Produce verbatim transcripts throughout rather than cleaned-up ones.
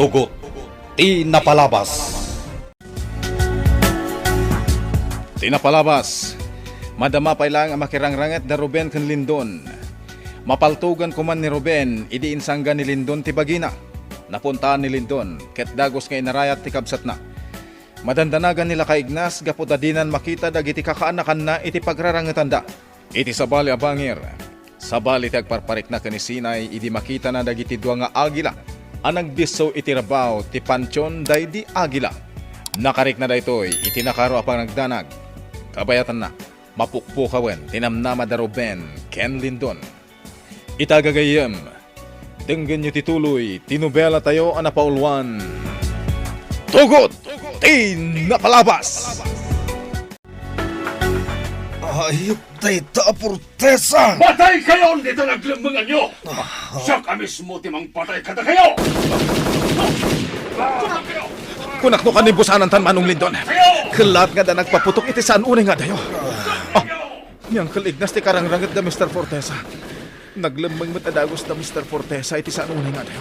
Tugot ti napalabas. Ti napalabas, madama pay laeng a makirangranget da Ruben ken Lindon. Mapaltogan koman ni Ruben idi insangga ni Lindon ti bagina. Napuntaan ni Lindon, ket dagus nga inarayat ti kabsatna. Madandanagan ni Lakay Ignas gapu ta dinan makita dagiti kakaanakanna iti pagrarangetanda. Iti sabali a bangir, sabali ti agparparikna ken ni Sinay idi makitana dagiti dua nga agila a nagdisso iti rabaw ti pantion daydi agila. Nakarikna daytoy iti nakaro a panagdanag. Kabayatanna, mapukpukawen ti namnama da Ruben ken Lindon. Ita gagayyem, denggenyo ti tuloy ti nobela tayo a napauluan, Tugot ti Napalabas! Ayup dayta a Fortesa! Patay kayon dita naglemmenganyo! Siak a mismo ti mangpatay kadakayo! Kunak no kanibus-anan tan Manong Lindon. Kellat nga da nagpaputok iti saan unay nga adayo. Ah, ni Uncle Ignas ti karangranget da Mister Fortesa. Naglemmeng met a dagus da Mister Fortesa iti saan unay nga adayo.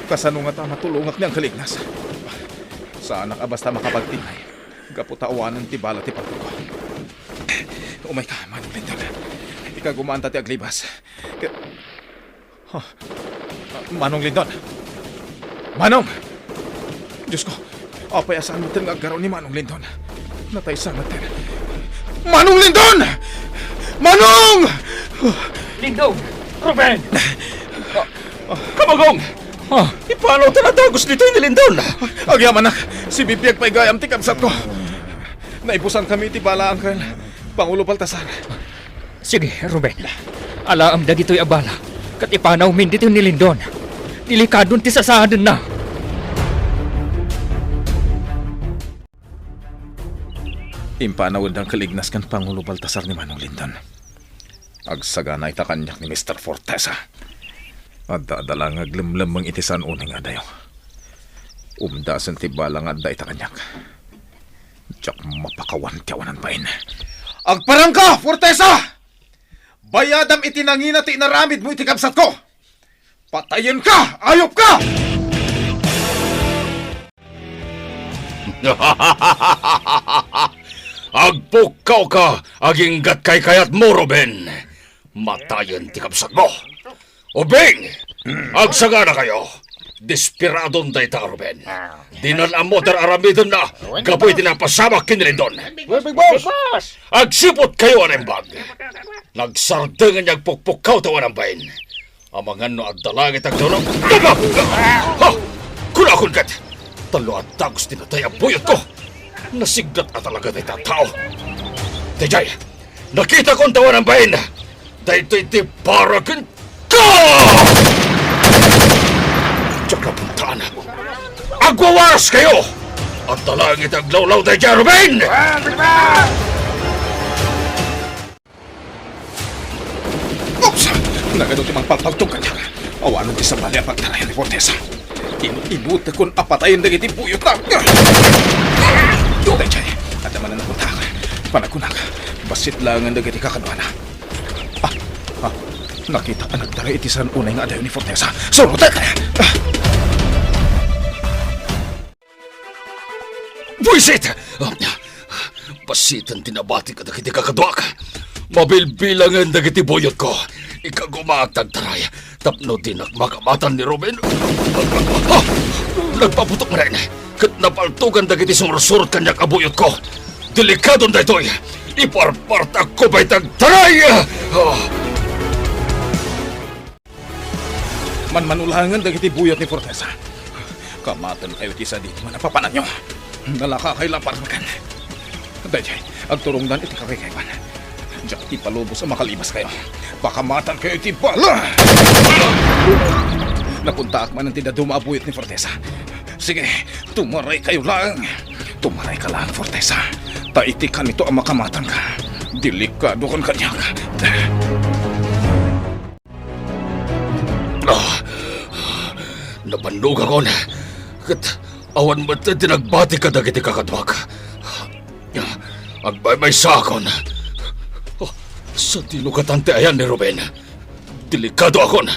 Kasano ngata matulongak ni Uncle Ignas? Saanak a basta makapagtinnay. Gapu ta awanen ti bala ti pagtuko. Umayka, Manong Lindon. Ikagumaanta ti aglibas. Ke-, ha? Manong Lindon! Manong! Diyos ko, apay a saan metten nga aggaraw ni Manong Lindon? Natay sa metten. Manong Lindon! Manong! Lindon! Ruben! Kamagong! Ah. Ipanaw ta nadagus ditoy ni Lindon! Agyamanak! Sibibiag pay gayam ti kabsatko! Naibusankami iti bala, Uncle. Pangulo Baltasar. Sige, Ruben. Alaem dagitoy a bala, ket ipanawmin ditoy ni Lindon. Delikadon ti sasaadenna. Impanawen da Uncle Ignas ken Pangulo Baltasar ni Manong Lindon. Agsagana ita kaniak ni Mister Fortesa. Adda, adda la nga aglemlemmeng iti saan unay nga adayo. Umdasen ti bala nga adda ita kaniak. Diak mapakawan ti awanan bain. Agparangka, Fortesa! Bayadam iti nangina ti inaramidmo iti kabsatko! Patayenka! Ayupka! Agpukkawka aginggat kaykayatmo, Ruben! Matayen ti kabsatmo! Ubing! Agsaganakayo! Despiradon dayta a Ruben. Dinan ammo ti ar-aramidenna gapu iti napasamak ken ni Lindon. Uy, Big Boss! Agsiputkayo a naimbag. Nagsardengen nga agpukpukkaw ti awanan bain. Amangan no adda laeng ti agdawdaw. Ha! Kunakon ket, tallo a dagus ti natay a buyotko. Nasiggat a talaga dayta a tao. Daydiay, nakitakon ti awanan bain. Daytoy ti para kenka! Diak napuntaan. Agwawaraskayo! Adda laeng ti aglawlaw daydiay a Ruben! Oops! Nagadu ti mangpalpaltog kaniak. Awanen ti sabali a pagtarayan ni Fortesa. Inu-inutekon a patayen dagiti buyotna. Daydiay, adda manen napuntaak. Panagkunak, bassit laengen dagiti kakaduana. Ah, ah, nakitak a nagtaray iti saan unay nga adayo ni Fortesa. Surotek! Ah! Buisit! Bassit ti nabati kadagiti kakaduak. Mabilbilangen dagiti buyotko. Ikagumaak ti agtaray tapno dinak makamatan ni Ruben. Ah! Nagpaputok manen ket napaltogan dagiti sumursurot kaniak a buyotko. Delikadon daytoy. Iparpartakko pay ti agtaray! Ah! Manmanulangen dagiti buyot ni Fortesa. Kamatenkayo ti sadino a napapananyo. Nalakakay la parangkan. Daydiay, agturongdan iti kakaykayban. Diak ti palubos a makalibaskayo. Pakamatankayo iti bala! Napuntaak manen ti dadduma a buyot ni Fortesa. Sige, tumaraykayo laeng. Tumarayka laeng, Fortesa. Ta iti kanito a makamatanka, delikadokan kaniak. Ah, nabannogakon. Ket awan met ti nagbati kadagiti kakaduak. Agmaymaysaakon. Oh, sadino katan ti ayan ni Ruben? Delikadoakon.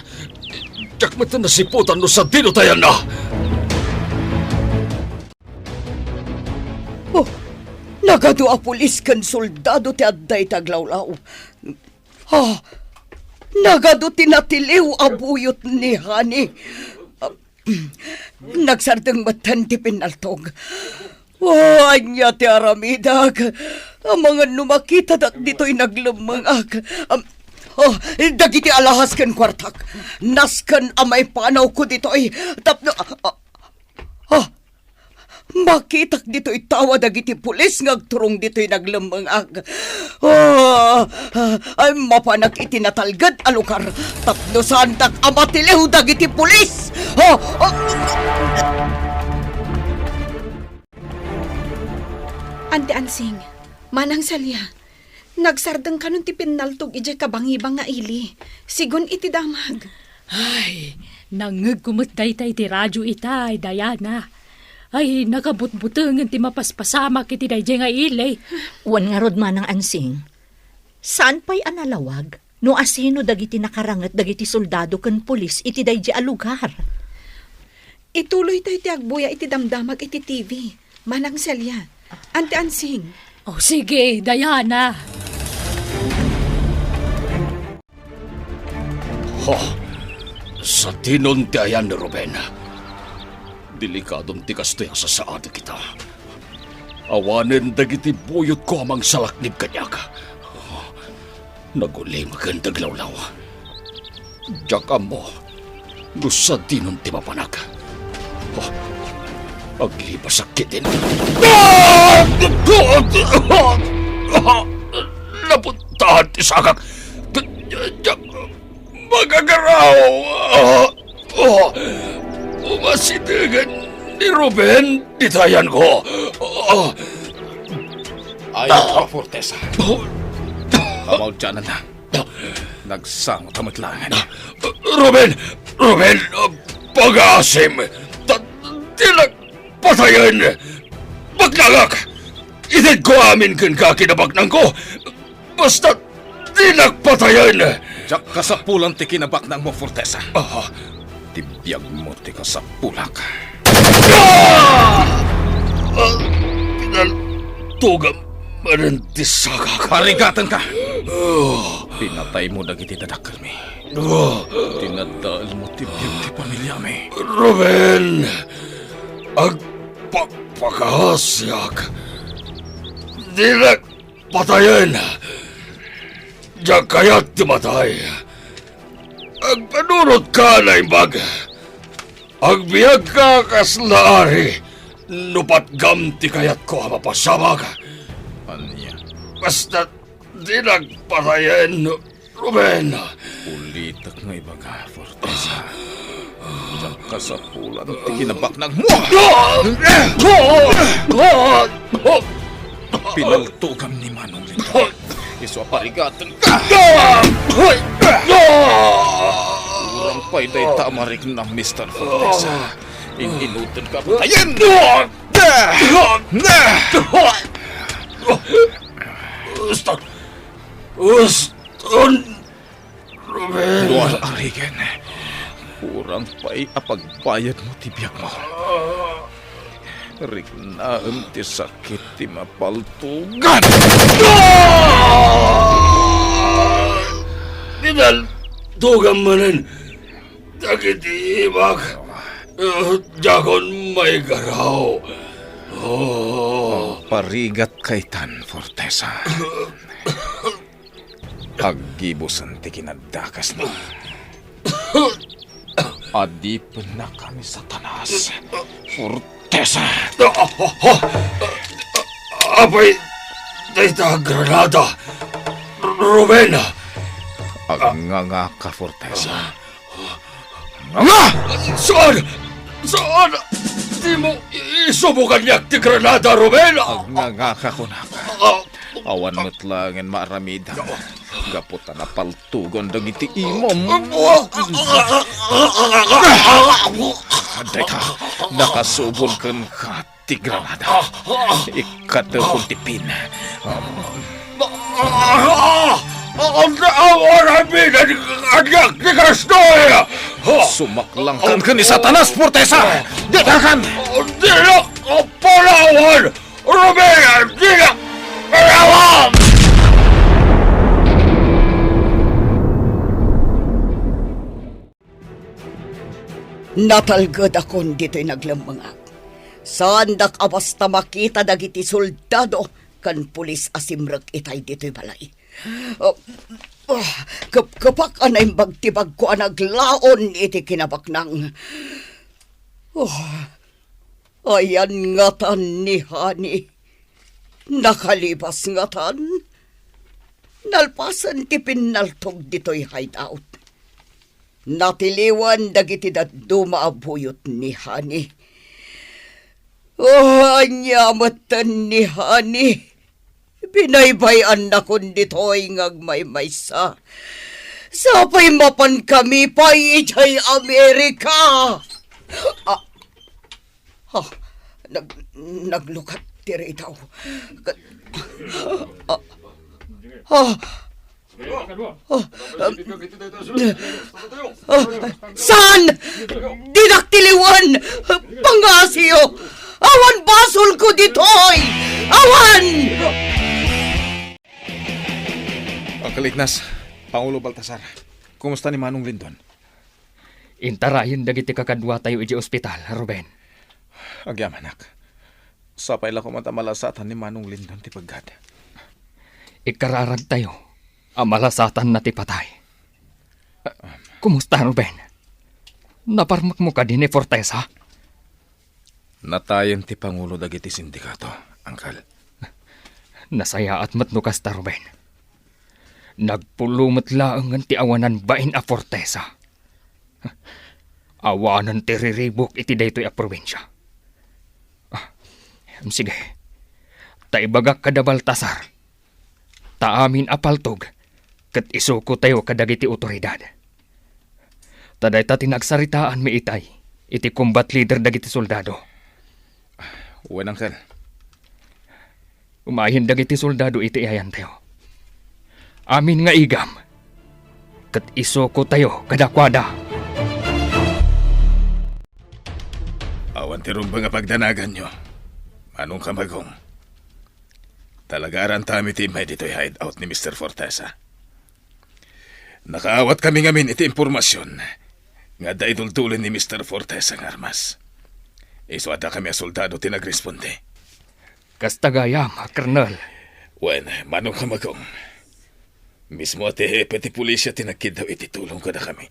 Diak met nasiputan no sadino ti ayanna. Oh, nagadu a pulis ken soldado ti adda iti aglawlaw. Ah, nagadu ti natiliw a buyot ni Honey. Ah, nagsardeng metten ti pinnaltog. Oh, ania ti aramidak? Amangan no makitadak ditoy naglemmengak. Am, oh, dagiti alahas ken kuartak. Nasken a maipanawko ditoy. Tapno, ah, ah, ah, makitak ditoy tawa dagiti pulis nga agturong ditoy naglemmengak. Ah, ah, ay, mapanak iti natalged a lugar tapno saandak a matiliw dagiti pulis. Ah, ah. Anti Ansing, Manang Celia, nagsardeng kanon ti pinnaltog idiay kabangibang nga ili, sigun iti damag. Ay, nangngegko met dayta iti radio itay, Diana. Ay, nakabutbutengen ti mapaspasamak iti daydiay nga ili. Wen ngarud, Manang Ansing, saan pay a nalawag no asino dagiti nakaranget dagiti soldado ken pulis iti daydiay a lugar. Ituloytayo ti agbuya iti damdamag iti T V, Manang Celia, Anti Ansing. O, sige, Diana. Ha! Sadinon ti ayan ni Ruben? Delikadon ti kastoy a sasaadek ita. Awanen dagiti buyotko a mangsalaknib kaniak. Nagulimaken ti aglawlaw. Diak ammo no sadinon ti mapanak. Oh, aglipasak ketdin. Ah! Napuntahan ti sagak. Diak magagaraw. Ah! Oh! Umasitegen ni Ruben dita ayanko. Ah! Ay, Fortesa. Oh! Kamaudiananna. Nagsangot a met laengen. Ruben! Ruben! Pagaasim! Ta-, dinak patayen! Baknangak! Itedko amin kenka kinabaknangko! Basta dinak patayen! Diak kasapulan ti kinabaknangmo, Fortesa. Ah. Ti biagmo ti kasapulak. Ah! Ah! Pinaltogam manen ti sagak. Parigatenka! Ah! Pinataymo dagiti dadakkelmi. Ah! Tinadaelmo ti biag ti pamiliami. Ruben! Agpakpakaasiak! Dinak patayen! Diak kayat ti matay. Agpanurotka a naimbag. Agbiagka a kasla ari no patgam ti kayatko a mapasamak. Ania? Basta dinak patayen, Ruben. Ulitek nga ibaga, Fortesa. Diak kasapulan ti kinabaknangmo. Pinaltogam ni Manong Lito. Isu a parigatenka. Urang pay dayta a mariknam, Mister Fortesa. In-inutenka a patayen. Uston! Uston! Ruben. No ar-arigen, urang pay a pagbayadmo ti biagmo. Riknaem ti sakit ti mapaltogan. Pinaltogam manen dagiti imak. Diakon maigaraw. Oh. Parigatka itan, Fortesa. Aggibusen ti kinadakesmo. Adipennaka ni Satanas, Fortesa! Apay dayta a granada, Ruben? Agngangaka, Fortesa. Nga! Saan? Saan? Dimo i-, isubo kaniak ti granada, Ruben! Agngangaka, kunak. Ah. Awan met laengen maaramidam gapu ta napaltogan dagiti imam. Dayta, nakasubon kenka ti granada. Ikkatepon ti pin. Ania, awan a binan kaniak ti kastoy! Sumaklangkan ken ni Satanas, Fortesa! Ditakan! Dinak palawan! Ruben Artigas! Arawam! Natalgedakon ditoy naglemmengak. Saandak a basta makita dagiti soldado ken pulis a simrek itay ditoy balay. Ah, ah, kep-, kepak a naimbag ti bagko a naglaon iti kinabaknang. Oh, ayan ngatan ni Honey. Nakalibas ngatan. Nalpasen ti pinnaltog ditoy hideout. Natiliwan dagiti dadduma a buyot ni Honey. Oh, ania metten ni Honey? Binaybay-annakon ditoy nga agmaymaysa. Sapay mapankami pay idiay Amerika. Ah, ah, nag-, naglukat ti ritaw. Ka-, ah, ah, ah, ah, saan? Dinak tiliwan! Pangngasiyo! Awan basolko ditoy! Awan! Uncle Ignas, Pangulo Baltasar, kumusta ni Manong Lindon? Intarayen dagiti kakaduatayo idiay ospital, Ruben. Agyamanak. Sapay la koma ta malasatan ni Manong Lindon ti peggad. Ikararagtayo a malasatanna ti patay. Kumusta, Ruben? Naparmekmo kadi ni Fortesa? Natayen ti pangulo dagiti sindikato, Uncle. Nasayaat met no kasta, Ruben. Nagpulo met laengen ti awanan bain a Fortesa. Awanen ti riribuk iti daytoy a probinsia. Ah, sige. Ta ibagak kada Baltasar, ta amin a paltog ket isukotayo kadagiti otoridad. Ta dayta ti nagsaritaanmi itay iti combat leader dagiti soldado. Wen, Uncle. Umayen dagiti soldado iti ayantayo. Amin nga igam, ket isukotayo kadakuada. Awan ti rumbeng a pagdanaganyo, Manong Kamagong. Talaga arantami ti immay ditoy hideout ni Mister Fortesa. Nakaawat kami ngamin iti impormasion nga adda iduldulen ni Mister Fortesa nga armas. Isu adda kami a soldado ti nagresponde. Kasta gayam, Colonel. Wen, Manong Kamagong. Mismo a ti hepe ti pulisya ti nagkiddaw iti tulong kadakami.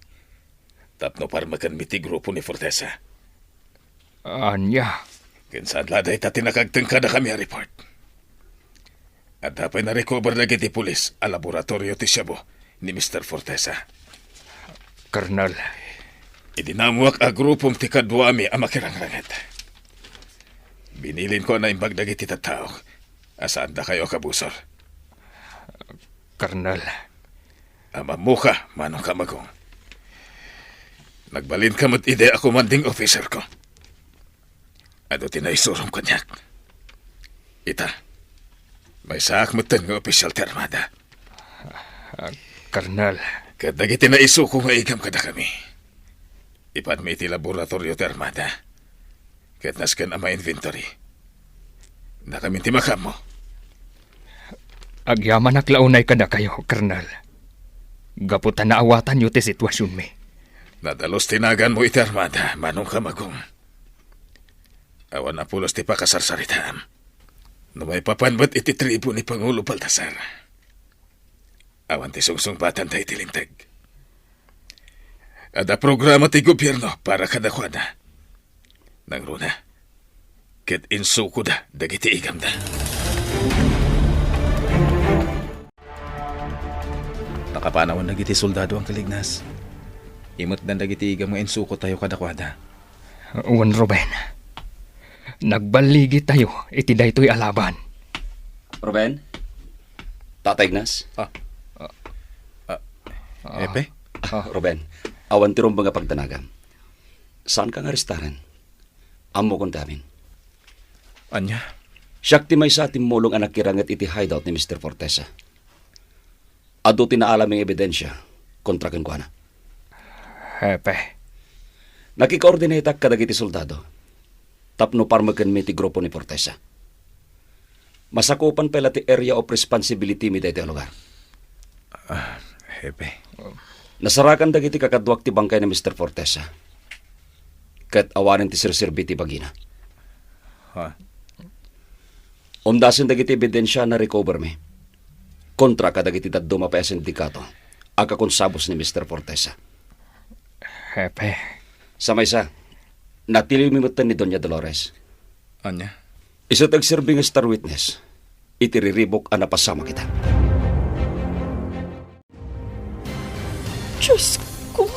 Tapno parmekenmi ti grupo ni Fortesa. Ania? Ken saan la dayta ti nakagteng kadakami a report. Adda pay narecover dagiti pulis a laboratorio ti shabu ni Mister Fortesa. Colonel. Idi naammoak a grupom ti kaduami a makirangranget, binilinko a naimbag dagiti tattaok a saandakayo a kabusor. Colonel. Ammoka, Manong Kamagong. Nagbalinka met idi a commanding officer ko. Adu ti naisurom kaniak. Ita, maysaak metten nga opisyal ti armada. Ah, Colonel. Ket dagiti naisuko nga igam kadakami, ipanmi iti laboratorio ti armada. Ket nasken a ma-inventory, dakamin ti makaammo. Agyamanak la unay kadakayo, Colonel. Gapu ta naawatanyo ti situasionmi. Nadalus ti naganmo iti armada, Manong Kamagong. Awan a pulos ti pakasarsaritaam. No maipapan met iti tribo ni Pangulo Baltasar, awan ti sungsungbatanda iti linteg. Adda programa ti gobierno para kadakuada. Nangruna, ket insukoda dagiti igamda. Nakapanawan dagiti soldado, Uncle Ignas. Imetdan dagiti igam nga insukotayo kadakuada. Wen, Ruben. Nagballigitayo iti daytoy a laban. Ruben? Tata Ignas? Ah. Ah. Ah. Epe? Ah, Ruben, awan ti rumbeng a pagdanagam. Saanka nga arestaren? Ammokon ti amin. Ania? Siak ti maysa a timmulong a nakiranget iti hideout ni Mister Fortesa. Adu ti naalaming ebidensia kontra kenkuana. Hepe. Nakikoordinetak kadagiti soldado tapno parmekenmi ti grupo ni Fortesa. Masakupan pay la ti area of responsibility mi daytoy a lugar. Ah, Hepe. Nasarakan dagiti kakaduak ti bangkay ni Mister Fortesa. Ket awanen ti serserbi ti bagina. Ha? Umdasen dagiti ebidensia a na-recover mi kontra kadagiti dadduma pay a sindikato a kakonsabos ni Mister Fortesa. Hepe. Sa maysa, natiliw mi metten ni Doña Dolores. Ania? Isu ti agserbi nga star witness iti riribuk a napasamak ita. Diosko,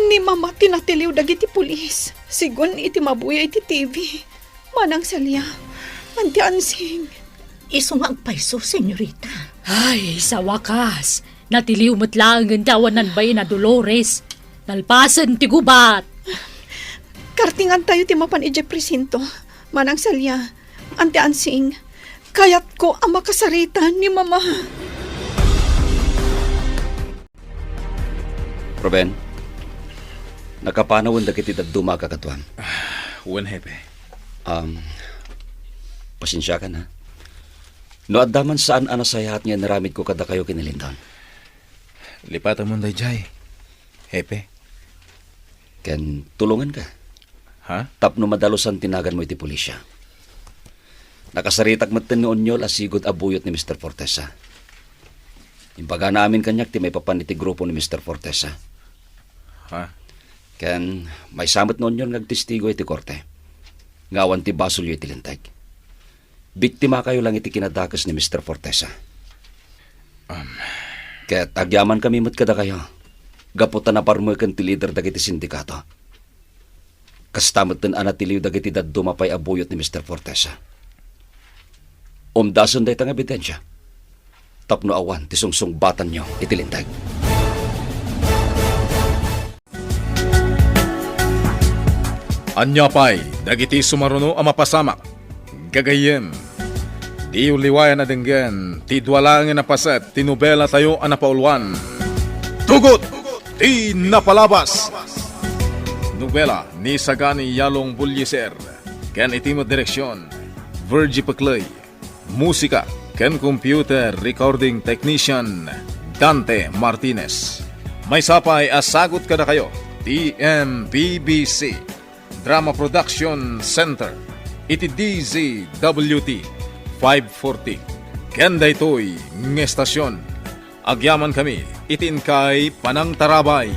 ni Mama ti natiliw dagiti pulis, sigun iti mabuya iti T V. Manang Celia, Auntie Ansing. Isu nga agpayso, senyorita. Ay, sa wakas, natiliw met laengen ti awan nanbain a Dolores. Nalpasen ti gubat. Kartingantayo ti mapan idiay presinto. Manang Celia, Auntie Ansing, kayatko a makasarita ni Mama. Ruben, nakapanawen dagiti dadduma a kakaduam. Wen, Hepe. Um, pasensiakan, ha? No adda man saan a nasayaat nga inaramidko kadakayo ken ni Lindon. Lipatemon daydiay, Hepe. Ken tulonganka. Ha? Tapno madalusan ti naganmo iti pulisya. Nakasaritak metten ni Onyol a sigud a buyot ni Mister Fortesa. Imbagana amin kaniak ti maipapan iti grupo ni Mister Fortesa. Ha? Ken maysa met ni Onyol nga agtestigo iti korte nga awan ti basolyo iti linteg. Biktimakayo lang iti kinadakes ni Mister Fortesa. Um. Ket agyamankami met kadakayo, gapu ta naparmeken ti lider dagiti sindikato. Kasta metten a natiliw dagiti dadduma pay a buyot ni Mister Fortesa. Umdasen dayta nga ebidensia tapno awan ti sungsungbatanyo iti linteg. Ania pay dagiti sumaruno a mapasamak? Gagayyem, diyo liwayan a denggen ti dua laengen a paset ti nobelatayo a napauluan, Tugot ti Napalabas! Nobela ni Sagani Yalong Bullieser, ken iti met direksion, Virgie Pecley. Musika ken computer recording technician, Dante Martinez. Maysa pay a sagut kadakayo ti M P B C Drama Production Center iti D Z W T five forty. Ken daytoy nga estasion, agyamankami iti inkay panangtarabay.